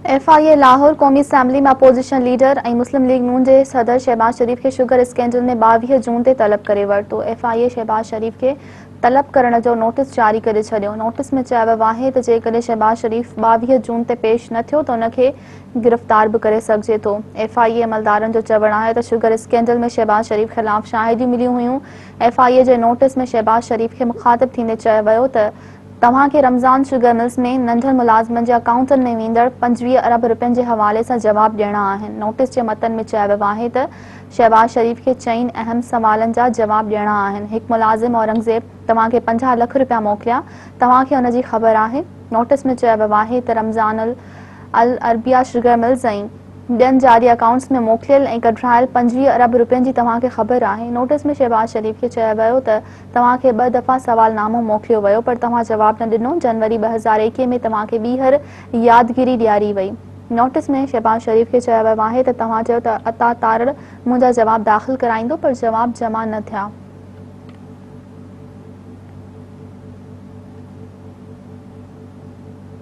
F I اي لاهور قومي assembly ۾ opposition leader ۽ مسلم league نون جي صدر شهباز شريف کي شگر اسڪينڊل ۾ 22 جون تي طلب ڪري ورتو. ايف I اي شهباز شريف کي طلب ڪرڻ جو نوٽيس جاري ڪري ڇڏيو. نوٽيس ۾ چيو ويو آهي ته جيڪڏهن شهباز شريف 22 جون تي پيش نه ٿيو ته ان کي گرفتار به ڪري سگهجي ٿو. ايف I اي عملدارن جو چوڻ آهي ته شگر اسڪينڊل ۾ شهباز شريف خلاف شاهديون مليون هيون. ايف I اي جي نوٽيس ۾ شهباز شريف کي مخاطب ٿيندي چيو ويو ته توهان کي رمضان شگر ملز ۾ ننڍن ملازمن جي اڪائونٽن ۾ ويندڙ 25 ارب رپين جي حوالي سان جواب ڏيڻا آهن. نوٽيس جي متن ۾ چيو ويو آهي ته شهباز شريف کي چئن اهم سوالن جا جواب ڏيڻا آهن، هڪ ملازم اورنگزيب توهان کي 50 لک رپيا موڪليا، توهان کي ان جي خبر آهي؟ نوٽيس ۾ چيو ويو آهي ته رمضان العربيه شگر ملز ۽ ٻين جاري اڪائونٽس ۾ موڪليل ۽ ڪڍرايل 25 ارب رپين جي توهان کي خبر آهي؟ نوٽيس ۾ شهباز شريف کي چيو ويو ته توهان کي ٻه دفعا سوال نامو موڪليو ويو پر توهان جواب نه ڏنو، جنوري 2021 ۾ توهان کي ٻيهر يادگيري ڏياري وئي. نوٽيس ۾ شهباز شريف کي چيو ويو آهي ته توهان چيو ته عطا تارڙ منهنجا جواب داخل ڪرائيندو پر جواب جمع نه ٿيا.